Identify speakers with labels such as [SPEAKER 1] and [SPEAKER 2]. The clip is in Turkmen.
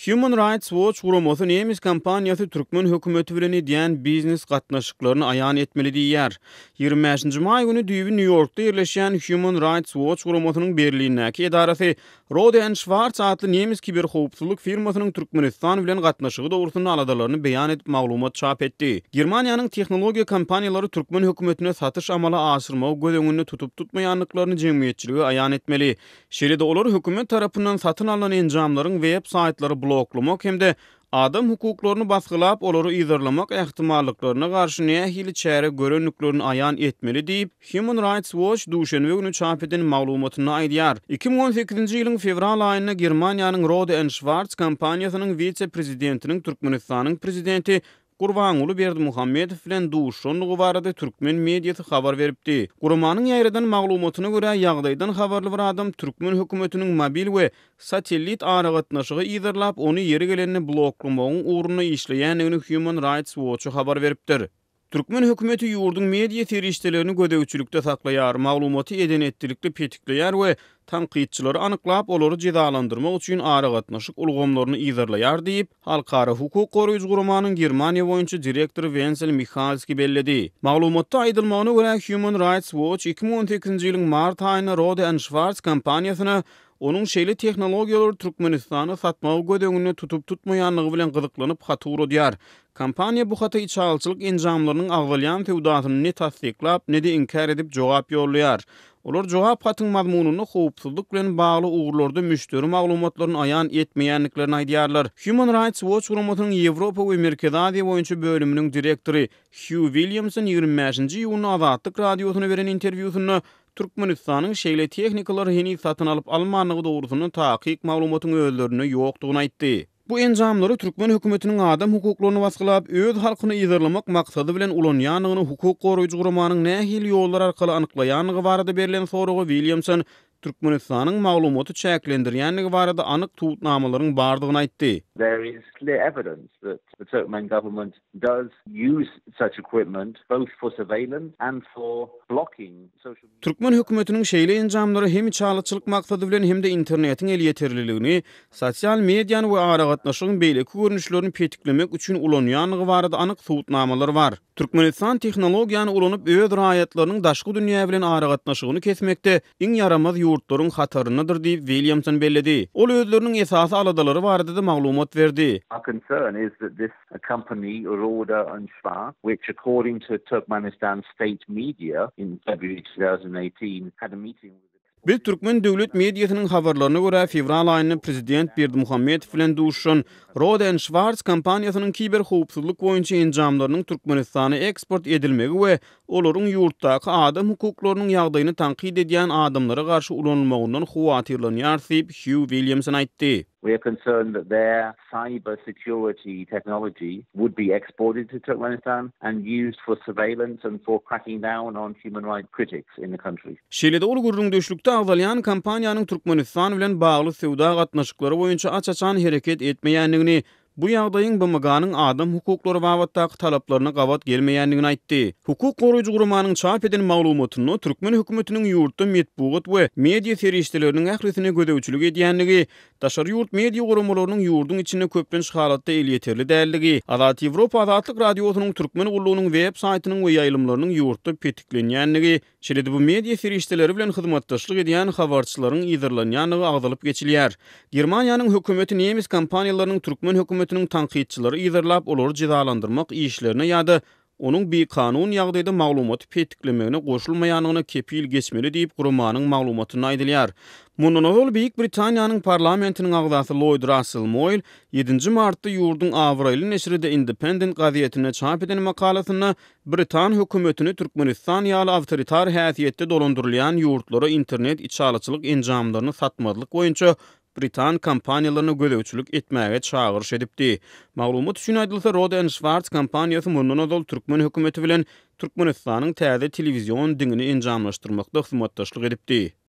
[SPEAKER 1] Human Rights Watch guramasy nemes kompaniýasy türkmen hökümeti bilen edýän biznes gatnaşyklaryny aýan etmeli diýýär. 25-nji maý güni düýbi Nýu-Ýorkda ýerleşýän Human Rights Watch guramasynyň Berlindäki edarasy Rohde and Schwarz atly nemes kiberhowpsuzlyk firmasynyň Türkmenistan bilen gatnaşygy dogrusynda aladalaryny beýan edip maglumat çap etdi. Germaniýanyň tehnologiýa kompaniýalary türkmen hökümetine satyş amala aşyrmagy göz öňünde tutup-tutmaýandyklaryny jemgyýetçilige aýan etmeli. Şeýle-de olar hökümet tarapyndan satyn alnan enjamlaryň web saýtlary bloklamak hem-de adam hukuklaryny basgylap, olary yzarlamak ähtimallyklaryna garşy nähili çäre görendiklerini aýan etmeli diýip, Human Rights Watch duşenbe güni çap eden maglumatynda aýdýar. 2018-nji ýylyň fewral aýynda Germaniýanyň Rohde and Schwarz kompaniýasynyň wise-prezidentiniň Türkmenistanyň prezidenti Gurbanguly Berdimuhamedow bilen duşuşandygy barada türkmen mediasy habar beripdi. Guramanyň ýaýradan maglumatyna görä, ýagdaýdan habarly bir adam türkmen hökümetiniň mobil we satellit aragatnaşygy yzarlap, ony ýeri gelende bloklamagyň ugrunda işleýändigini Human Rights Watch-a habar beripdir. Türkmen hökümeti ýurduň media serişdelerini gözegçilikde saklaýar, maglumaty eden-etdilikli petikleýär we tankytçylary anyklap, olary jezalandyrmak üçin aragatnaşyk ulgamlaryny yzarlaýar diýip, Halkara hukuk goraýjy guramanyň Germaniýa boýunça direktory Wenzel Mihalski belledi. Maglumatda aýdylmagyna görä, Human Rights Watch 2018-nji ýylyň mart aýynda Rohde and Schwarz kompaniýasyna onuň şeýle tehnologiýalary Türkmenistana satmagy göz öňünde tutup-tutmaýandygy bilen gyzyklanyp hat ugradýar. Kompaniýa bu hata içalyçylyk enjamlarynyň agzalýan söwdasyny ne tassyklap, ne-de inkär edip jogap ýollaýar. Olar jogap hatyň mazmunynda howpsuzlyk bilen bagly ugurlarda müşderi maglumatlaryny aýan etmeýändiklerini aýdýarlar. Human Rights Watch guramasynyň Ýewropa we Merkezi Aziýa boýunça bölüminiň direktory Hýu Williamson 25-nji iýunda Azatlyk Radiosyna beren interwýusynda Türkmenistanyň şeýle tehnikalary heniz satyn alyp-almandygy dogrusynda takyk maglumatyň özlerinde ýokdugyny aýtdy. Bu enjamlary türkmen hökümetiniň adam hukuklaryny basgylap, öz halkyny yzarlamak maksady bilen ulanýandygyny hukuk goraýjy guramanyň nähili ýollar arkaly anyklaýandygy barada berlen soraga Williamson Türkmenistanyň maglumaty çäklendirýändigi barada anyk subutnamalaryň bardygyny aýtdy.
[SPEAKER 2] There is clear evidence that the Turkmen government does use such equipment both for surveillance and for blocking social media.
[SPEAKER 1] Türkmen hökümetiniň şeýle enjamlary hem içalyçylyk maksady bilen hem-de internetiň elýeterliligini, sosial mediany we aragatnaşygyň beýleki görnüşlerini petiklemek üçin ulanýandygy barada anyk subutnamalar bar. Türkmenistan tehnologiýany ulanyp öz raýatlarynyň daşky dünýä bilen aragatnaşygyny kesmekde iň ýaramaz ýurtlaryň hataryndadyr diýip, Williamson belledi. Ol özleriniň esasy aladalary barada-da maglumat berdi.
[SPEAKER 2] Our concern is that this company, Rohde and Schwarz, which according to Turkmenistan's state media in February 2018 had a meeting with the
[SPEAKER 1] Biz türkmen döwlet mediasynyň habarlaryna görä, fewral aýynda prezident Berdimuhamedow bilen duşuşan Rohde and Schwarz kompaniýasynyň kiberhowpsuzlyk boýunça enjamlarynyň Türkmenistana eksport edilmegi we olaryň ýurtdaky adam hukuklarynyň ýagdaýyny tankyt edýän adamlara garşy ulanylmagyndan howatyrlanýarys diýip, Hýu Williamson aýtdy.
[SPEAKER 2] We are concerned that their cyber security technology would be exported to Turkmenistan and used for surveillance and for cracking down on human rights critics in the country.
[SPEAKER 1] Şeýle-de ol gürrüňdeşlikde agzalýan kompaniýanyň Türkmenistan bilen bagly söwda gatnaşyklary boýunça aç-açan hereket etmeýändigini, Bu ýagdaýyň BMG-niň adam hukuklary babatdaky talaplaryna gabat gelmeýändigini aýtdy. Hukuk goraýjy guramanyň çap eden maglumatynda türkmen hökümetiniň ýurtda metbugat we media serişdeleriniň ählisine gözegçilik edýändigi, daşary ýurt media guramalarynyň ýurduň içinde köplenç halatda elýeterli däldigi, Azat Ýewropa Azatlyk Radiosynyň Türkmen gullugynyň web saýtynyň we ýaýlymlarynyň ýurtda petiklenýändigi, Şeýle-de bu media serişdeleri bilen hyzmatdaşlyk edýän habarçylaryň yzarlanýandygy agzalyp geçilýär. Germaniýanyň hökümeti nemes kompaniýalarynyň türkmen hökümetiniň tankytçylary yzarlap olary jezalandyrmak işlerine ýa-da onuň bikanun ýagdaýda maglumaty petiklemegine goşulmaýandygyna kepil geçmeli diýip guramanyň maglumatynda aýdylýar. Mundan ozal Beýik Britaniýanyň parlamentiniň agzasy Lloýd Rassel Moýl ýedinji martda ýurduň abraýly neşiri The Independent gazetinde çap eden makalasynda Britan hökümetini Türkmenistan ýaly awtoritar häsiýetde dolandyrylýan ýurtlara internet içalyçylyk enjamlaryny satmazlyk boýunça britan kompaniýalaryna gözegçilik etmäge çagyryş edipdi. Maglumat üçin aýdylsa, Rohde and Schwarz kompaniýasy mundan ozal türkmen hökümeti bilen Türkmenistanyň täze telewizion diňini enjamlaşdyrmakda hyzmatdaşlyk edipdi.